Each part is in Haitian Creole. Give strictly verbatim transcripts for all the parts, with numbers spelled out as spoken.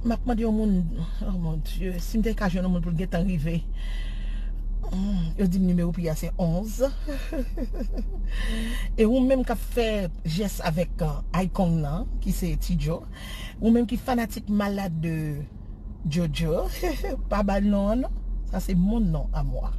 M ap mande yon moun, oh mon Dieu, si m te ka jwenn yon moun pou l gentan rive. Hmm, yo di m nimewo pi a se onz. E ou menm k ap fè jès avèk, uh, icon nan, ki se Ti Djo, ou menm ki fanatik malad de Jojo, pa ba l non an non. Sa se mon nom à moi.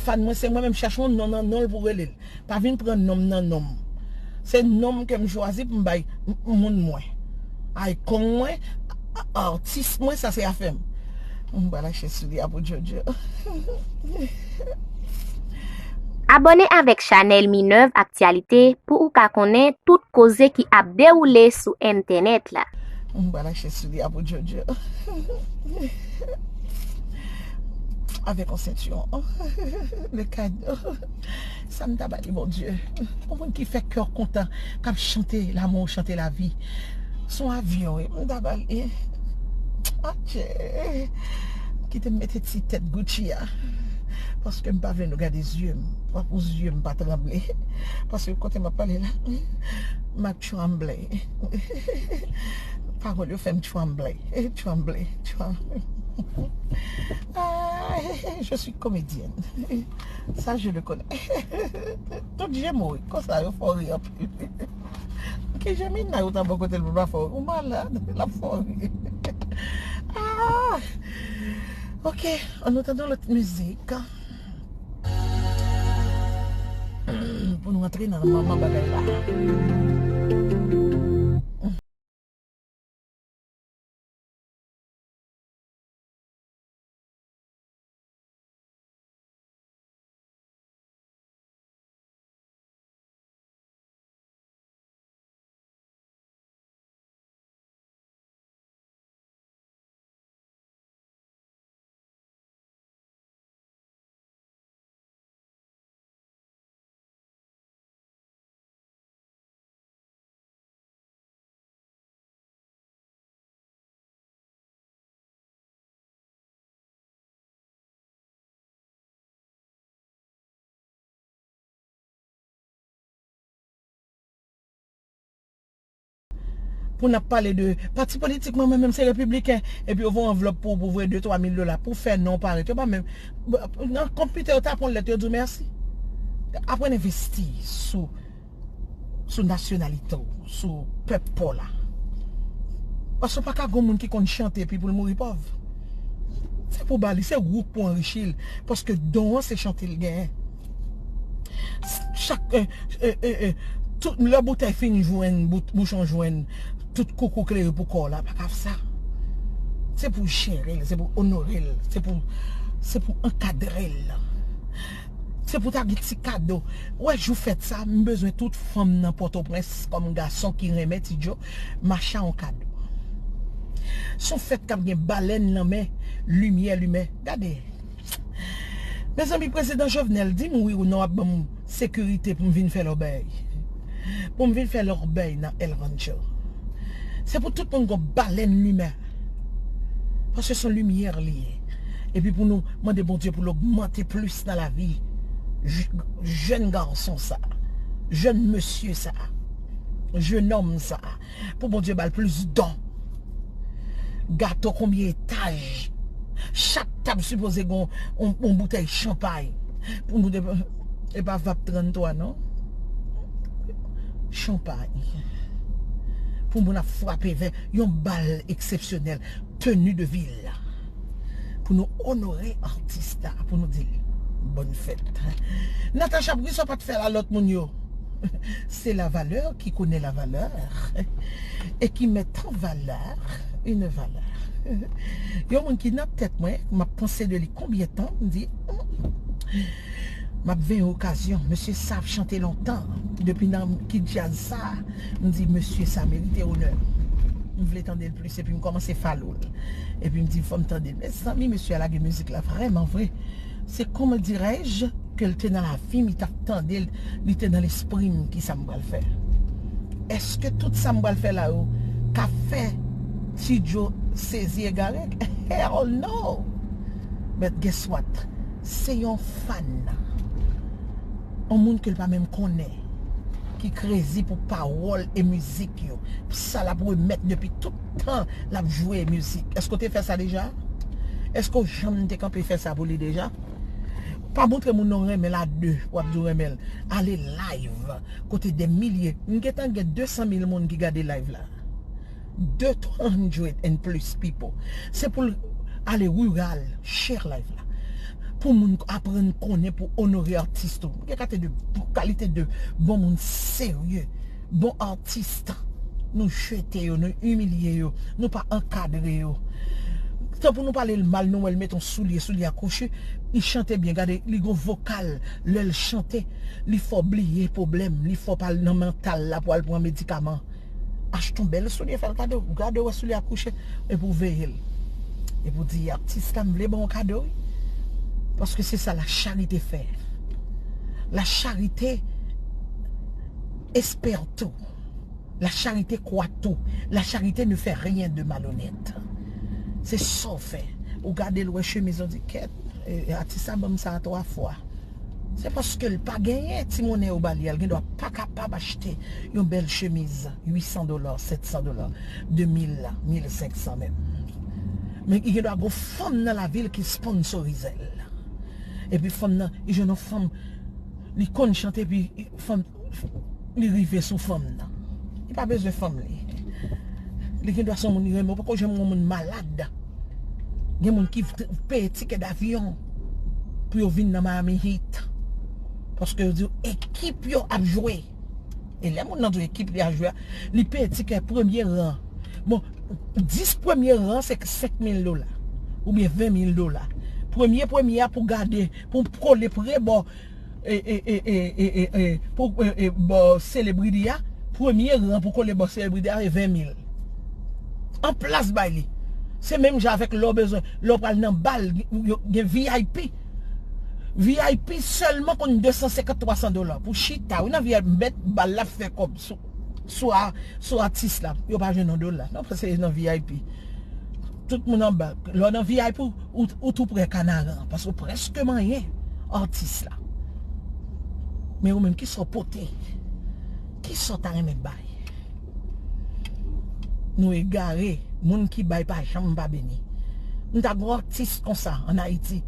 Fan mwen se mwen menm, chache yon non nan non l pou rele l. Pa vin pran non m nan non m. Se non m ke m chwazi pou m bay m- moun mwen. Icon mwen, a- atis mwen, sa se afè m. M pral achte sou li a pou Jojo. Abòne avèk chanèl Minerve Aktyalite pou ou ka konnen tout koze ki ap dewoule sou entènèt la. M pral achte sou li a pou Jojo. Avèk yon sentiwon. Le kado. Sa m ta ba li, Bondye. Yon moun ki fè kè w kontan, k ap chante lanmou, chante lavi. Se yon avyon, wi. M ta ba li. Adje. Kite m mete ti tèt Gucci a. Paske m pa vle nou gade zye m. Pa pou zye m pa tranble. Paske kote m ap pale la, m ap tranble. Pawòl yo fè m tranble. Tranble. Tranble. Ah, je suis comédienne. Sa, je le connais. Tout jemo, wi. Konsa, yo fò ri anpil. Ki Jemina yo ta bò kote l pou l pa fò ri? Ou malad, l ap fò ri. Ah! Ok, ann nou tande yon lòt mizik. Pou nou antre nan manman bagay la. Pou n ap pale de pati politik, mwen, mwen menm se repibliken, epi yo voye anvlòp pou ou, pou voye de twa mil dola, pou fè non parèt. Yo pa menm, nan konpitè, yo tape yon lèt, yo di w mèsi. Aprann envesti sou, sou nasyonalite w, sou pèp pa w la. Paske w pa ka gon moun ki konn chante epi pou l mouri pòv. Se pou ba li, se ou k pou anrichi l. Paske don an se chante l genyen. Chak, eh, eh, eh, eh, tout, lè boutèy fin jwenn, bout- bouchon jwenn, tout koukou klere pou kò w la, pa ka sa. Se pou jere l, se pou onore l, se pou, se pou ankadre l. Se pou ta gen ti kado. Ou wè, jou fèt sa, m bezwen tout fanm nan Pòtoprens kòm gason ki renmen Ti Djo, mache a yon kado. Se yon fèt k ap gen balèn nan men, limyè limen. Gade. Mezanmi, prezidan Jovenel, di m wi ou non w ap ban m sekirite pou m vin fè lòbèy. Pou m vin fè lòbèy nan El Rancho. Se pou tout moun gon balèn limen. Paske se yon limyè li ye. Epi pou nou mande Bondye pou l ogmante plis nan lavi j- jèn gason sa, jèn mesye sa, jèn òm sa, pou Bondye ba l plis don. Gato konbyen etaj? Chak tab sipoze gon yon, yon boutèy chanpay. Pou nou de, e pa vap tranntwa non. Chanpay. Pou moun ap frape vè yon bal eksepsyonèl, tenue de ville. Pou nou onore atis la, pou nou di l bòn fèt. Natacha, poukisa w pa t fè l a lòt moun yo? C'est la valeur qui connaît la valeur et qui met en valeur une valeur. Yon moun ki nan tèt mwen, m ap panse de li konbyen tan, m di, hmm, m ap veye okazyon. Mesye sa ap chante lontan, depi nan ki djaz sa, m di, mesye sa merite onè. M vle tande l plis, epi m kòmanse follow l. Epi m di, fò m tande l. Mezanmi, mesye a lage mizik la vrèman vre. Se comment dirais-je ke l te nan lavi m, li t ap tande l, li te nan lespri m, kisa m pral fè? Èske tout sa m pral fè la yo ka fè Ti Djo sezi egare? Hell no! But guess what? Se yon fan. Yon moun ke l pa menm konnen. ki krezi pou pawòl e mizik yo. Sa l ap remèt depi tout tan l ap jwe mizik. Èske w te fè sa deja? Èske w janm te kanpe fè sa pou li deja? Pa montre moun non renmen l a de, w ap di w renmen l. Ale live, kote dè milye. M gentan gen de san mil moun ki gade live la. De hundred and plus people. Se pou l ale riral, share live la. Pou moun aprann konnen pou onore atis tou. Gen kalite de, kalite de bon moun serye, bon atis. Nou jete yo, nou imilye yo, nou pa ankadre yo. Tan pou nou pale l mal, nou wè l mete yon soulye, soulye a kwochi, li chante byen, gade, li gon vokal, lè l chante, li fè w bliye pwoblèm, li fè w pa al nan mantal la pou al pran medikaman. Achte yon bèl soulye, fè l gade w, gade w wè soulye a kwochi, epi w veye l. Epi w di, atis la, m vle ba w yon kado, wi. Paske se sa la charite fè. La charite espère tout. La charité croit tout. La charité ne fait rien de malhonnête. Se sa w fè. Ou gade l wè chemiz, ou di, kèt, e, atis sa ban m sa a twa fwa. Se paske l pa genyen ti monnen yo ba li a, l gendwa pa kapab achte yon bèl chemiz uit san dola, sèt san dola, de mil la, mil senk san menm. Men li gendwa gon fanm nan lavil ki sponsorize l. Epi fanm nan, li jwenn yon fanm, li konn chante, epi fanm, li rive sou fanm nan. Li pa bezwen fanm li. Li gendwa se yon moun li renmen, ou poko janm wè yon moun malad. Gen moun ki peye tikè davyon pou yo vin nan Miami Heat. Paske yo di w ekip yo ap jwe. E lè moun nan di w ekip li ap jwe a, li peye tikè premye ran. Bon, dis premye ran se senk mil dola. Oubyen ven mil dola. Premye, premye a pou gade, pou kole pre bò, e, e, e, e, e, e, e, pou, e, e, bò selebriti a, premye ran pou kole bò selebriti a, e ven mil. An plas bay li. Se menm jan avèk lè w bezwen, lè w pral nan bal, yo gen V I P. V I P sèlman konn de san senkant, twa san dola. Pou chita, wi, nan V I P, mèt bal la fè kòb sou, sou, a, sou atis la. Yo pa jwenn yon dola. Non, paske nan V I P. Tout moun anba. Lè w nan V I P, ou, ou tou prè kanaran. Paske w prèske manyen atis la. Men ou menm, kisa w pote? Kisa w ta renmen bay? Nou egare. Moun ki bay pa janm pa beni. M ta gon atis konsa ann Ayiti.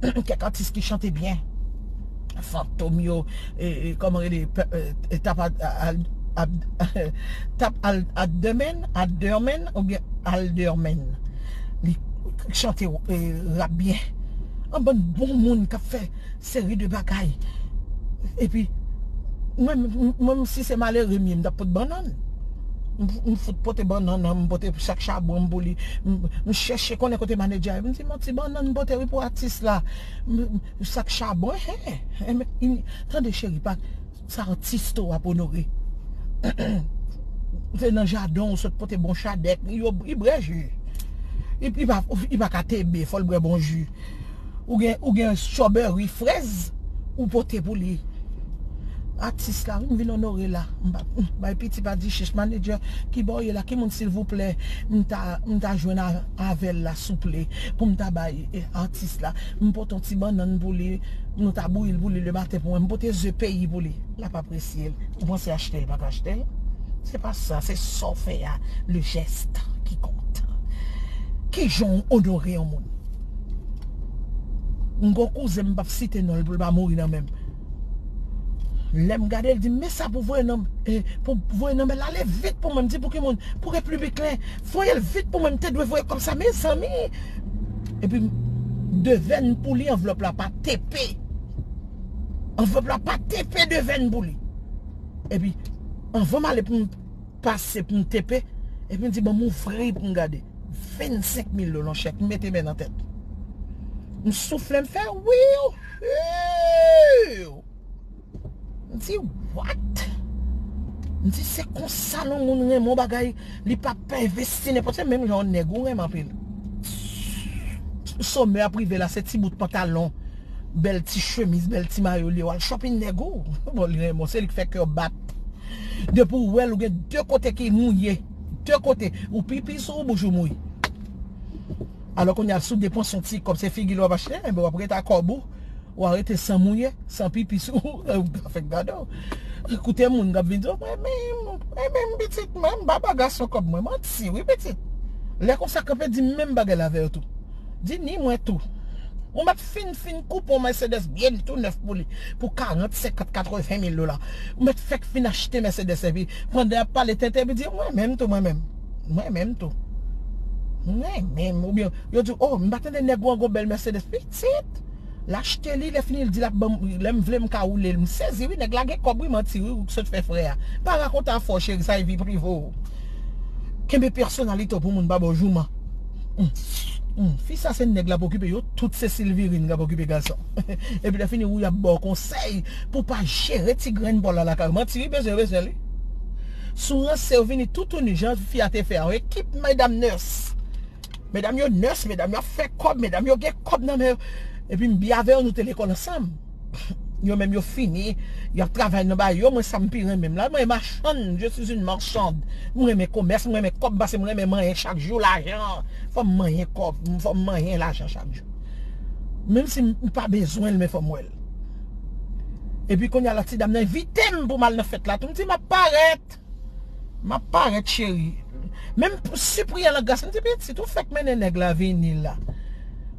Kèk atis ki chante byen. Fantom yo, e, e, kòman rele, pe- e, e, tap ad- al- ab- tap al- Adderman, Adderman oubyen Alderman. Li chante, e, rap byen. Yon bann bon moun k ap fè seri de bagay. Epi, mwen, mwen, si se malere m ye, m t ap pot bannann. M, m fout pote bannann nan, m pote sak chabon m pou li. M, m chèche konnen kote manedjè a ye. M di, "Bon, ti bannann m pote wi pou atis la." M, m, sak chabon, he, he, he, tande cheri, pa, sa atis to ap onore. Se nan jaden w sot pote bon chadèk, yo, li bwè ji. Li, li pa, li pa ka tebe, fò l bwè bon ji. Ou gen, ou gen strawberry, frèz, ou pote pou li. Atis la, wi, m vin onore la. M pa, m, bay piti pa di chich. Manedjè, ki bò w ye la? Ki moun, silvouplè? M ta, m ta jwenn a- avè l la, souple, pou m ta bay, e, atis la. M pote yon ti bannann pou li. Nou ta bouyi l pou li lematen pou mwen. M pote ze peyi pou li. L ap apresye l. Ou panse achte l pa ka achte l? Se pa sa, se sa w fè a, le geste qui compte. Ki jan w onore yon moun? M gon kouzen, m p ap site non l pou l pa mouri nan men m. Lè m gade l, di m, "Men sa pou voye nan, e, pou voye nan men l, ale vit pou mwen." M di, "Pou ki moun?" "Pou Repibliken. Voye l vit pou mwen, m te dwe voye kòb sa, mezanmi." Epi, m devèn pou li, anvlòp la pa tepe. Anvlòp la pa tepe, devèn pou li. Epi, anvan m ale pou m pase pou m tepe, epi m di, "Bon, m ouvri pou m gade." Vennsenk mil dola yon chèk, m mete men nan tèt. M soufle, m fè, "Wiw, wiw." M di, "What?" M di, "Se konsa non moun renmen yon bagay, li pa pè envesti nenpòt, se menm jan yon nèg ou renmen anpil." Somè ap rive la, se ti bout pantalon, bèl ti chemiz, bèl ti mayo li ye, w al shopping nèg ou. Bon, li renmen w, se li k fè kè w bat. Depi w wè l, ou gen de kote ki mouye. De kote. Ou pipi sou ou, bouch ou mouye. Alò kounye a, si w depanse yon ti kòb, se figi l w ap achte, enben w ap rete ak kòb ou. Ou a rete san mouye, san pipi sou ou, ou ka fèk gade w. Koute moun k ap vin di w, mwen menm, mwen menm pitit, mwen m pa ba gason kòb mwen. Manti wi pitit. Lè konsa kanpe di m menm bagay la avè yo tou. Di ni mwen tou. Ou mèt fin, fin koupe yon Mercedes byen tou nèf pou li, pou karant, senkant, katreven mil dola. Ou mèt fèk fin achte Mercedes epi pandan y ap pale tenten epi di, mwen menm tou, mwen menm. Mwen menm tou. Mwen menm. Oubyen yo di, oh, m pa tande nèg ou an gon bèl Mercedes. Pitit. L achte li, lè fini, l di l ap ban m, lè m vle, m ka woule l. M sezi wi, nèg la gen kòb wi, manti wi, ou k sot fè frè a. Pa rakonte afè w, cheri, sa e vi prive w. Kenbe pèsonalite w pou moun pa ba w jouman. Hum, hum. Fi sa se nèg la pou okipe yo, tout se Silvirine k ap okipe gason. Epi lè fini, ou y ap ba w konsèy pou pa jere ti grenn pa w la lakay ou. Manti wi, bezwen, bezwen li. Si w ranse, ou vini toutouni, jan fi a te fè a, yon ekip medam nurse. Medam yo nurse, medam yo ap fè kòb, medam yo gen kòb nan men yo. Epi m byen avè yo, nou te lekòl ansanm. Yo menm yo fini, y ap travay nan bagay yo, mwen sa m pi renmen m la. Mwen machann, je suis une marchande. Mwen renmen komès, mwen renmen kòb, paske mwen renmen manyen chak jou, lajan. Fò m manyen kòb, fò m manyen lajan chak jou. Menm si m pa bezwen l, men fò m wè l. Epi kounye a la, ti dam nan envite m pou m al nan fèt la tou. M di, m ap parèt. M ap parèt, cheri. Menm Cyprien Langras, m di, pitit, ou fèk mennen nèg la vini la.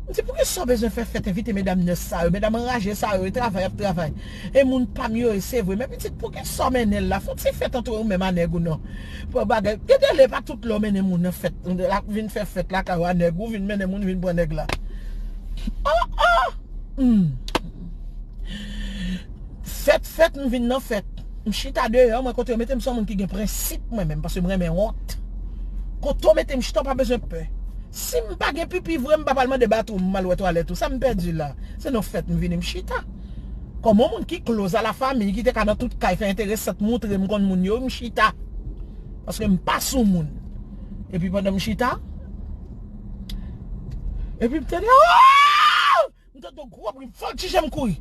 M di, poukisa w bezwen fè fèt envite medam nurse sa yo, medam anraje sa yo, e travay y ap travay. E moun pa m yo ye, se vre. Men pitit, poukisa w mennen l la? Fè yon ti fèt antre ou menm a nèg ou non. Pran bagay. Gade lè pa tout lè w mennen moun nan fèt, la vin fè fèt lakay ou a nèg ou, vin mennen moun vin pran nèg la. Oh, oh! Hmm. Fèt, fèt, m vin nan fèt. M chita deyò, mwen kote yo mete m se yon moun ki gen prensip mwen menm, paske m renmen wont. Kote yo mete m chita, w pa bezwen pè. Si m pa gen pipi vre, m pa pral mande batwoumo m al wè twalèt ou. Sa m pèdi la? Se nan fèt m vini m chita. Kòm yon moun ki close a la famille, ki te ka nan tout kay fè enteresant, montre m konn moun yo, m chita. Paske m pa sou moun. Epi pandan m chita, epi m tande, oh! M tande yon gwo bri, m vòltije m kouri.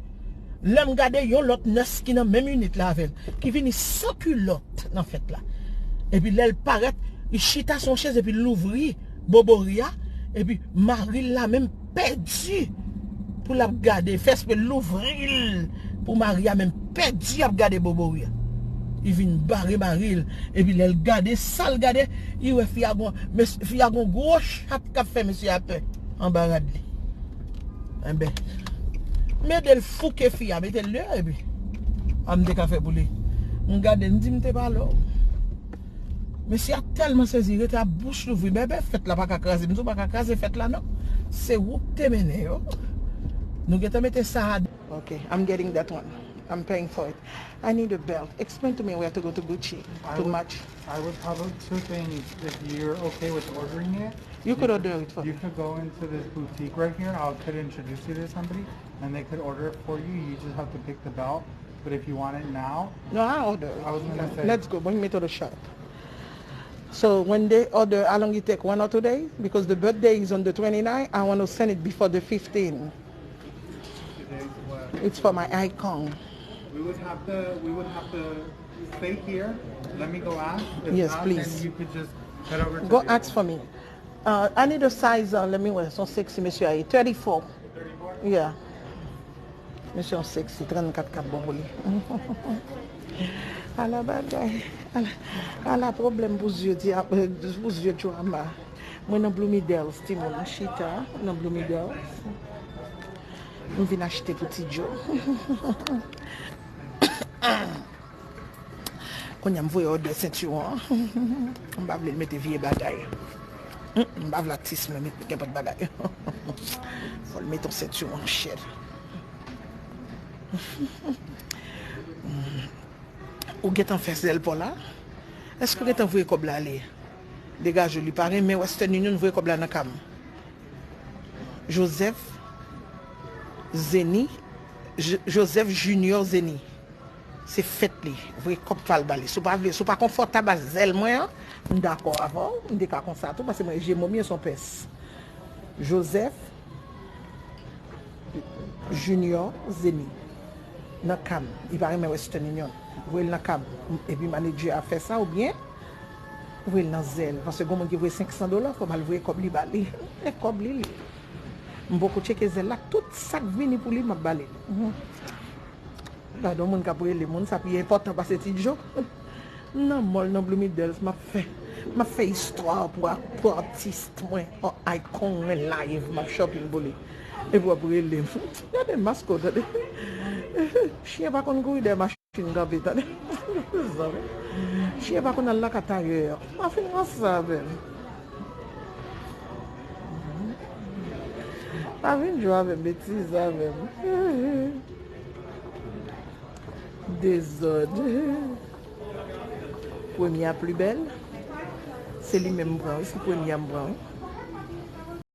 Lè m gade yon lòt nurse ki nan menm unit la avè l, ki vini san kilòt nan fèt la. Epi lè l parèt, li chita sou yon chèz epi l louvri bobori a, epi mari l la menm pèdi pou l ap gade, fè espre l louvri l pou mari a menm pèdi ap gade bobori a. Li vin bare mari l, epi lè l gade, sa l gade, li wè fi a gon, mes- fi a gon gwo chat k ap fè mesye a pè anba rad li. Enben, m ede l fouke fi a, mete l deyò epi. A m te ka fè pou li. M gade, m di m te pale w. Mesye a tèlman sezi, rete a bouch louvri. Bèbè, fèt la pa ka kraze. M di w pa ka kraze fèt la non. Se ou k te mennen yo. Nou gentan mete sa a. Okay, I'm getting that one. I'm paying for it. I need a belt. Explain to me where to go to Gucci I to would, match. I would probably two things. If you're okay with ordering it, You could order it for you me. Could go into this boutique right here. I could introduce you to somebody, and they could order it for you. You just have to pick the belt. But if you want it now, No, I order. I was gonna say, Let's go. Bring me to the shop. So when they order, how long it take? One or two days? Because the birthday is on the twenty-ninth. I want to send it before the fifteen. It's for my icon. We would have to, we would have to stay here. Let me go ask. If Yes, not, please. Then you could just head over to Go the ask for me. Uh, I need a size, uh, let me wear some sexy, monsieur. Thirty-four. Yeah. Mesye yon sexy, trannkat k ap bon pou li. Ala bagay. Ala, ala pwoblèm pou zye di, pou zye Joama. Mwen nan Bloomingdale's, timoun. M chita nan Bloomingdale's. M vin achte pou Ti Djo. Kounye a m voye òdè sentiwon an. M pa vle l mete vye bagay. Mm, m pa vle atis mwen met nenpòt bagay. Fò l mete yon sentiwon chè. Ou gentan fè zèl pa w la? Èske ou gentan voye kòb la ale? Degaje w, li pa renmen Western Union, voye kòb la nan ka m. Joseph Zeni, Jo- Joseph Junior Zeni. Se fèt li. Voye kòb pa l ba li. Si w pa vle, si w pa konfòtab ak zèl mwen an, m dakò avè w. M te ka konsa tou, paske mwen, jemo m ye, se yon pès. Joseph Junior Zeni. Nan ka m. Li pa renmen Western Union. Voye l nan ka m. Epi manedjè a fè sa, oubyen voye l nan zèl. Paske gon moun ki voye senk san dola, fò m al voye kòb li ba li. E kòb li, li. M poko tcheke zèl la, tout sa k vini pou li, m ap ba li. Mhm. Gade yon moun k ap rele moun, sa pi enpòtan pase Ti Djo. M nan mall nan Bloomingdale's, m ap fè, m ap fè istwa pou, pou atis mwen, yon icon mwen live, m ap shopping pou li. Epi w ap rele m. Gade masko, tande. Chen pa konn kouri dèyè machin kanpe, tande. Zanmi. Chen pa konn al lakay tayè. Pa fin ranse avè m. Pa vin jwe avè m, betize avè m. Dezòd. Premye a pli bèl. Se li menm m pran, wi. Se premye a m pran, wi.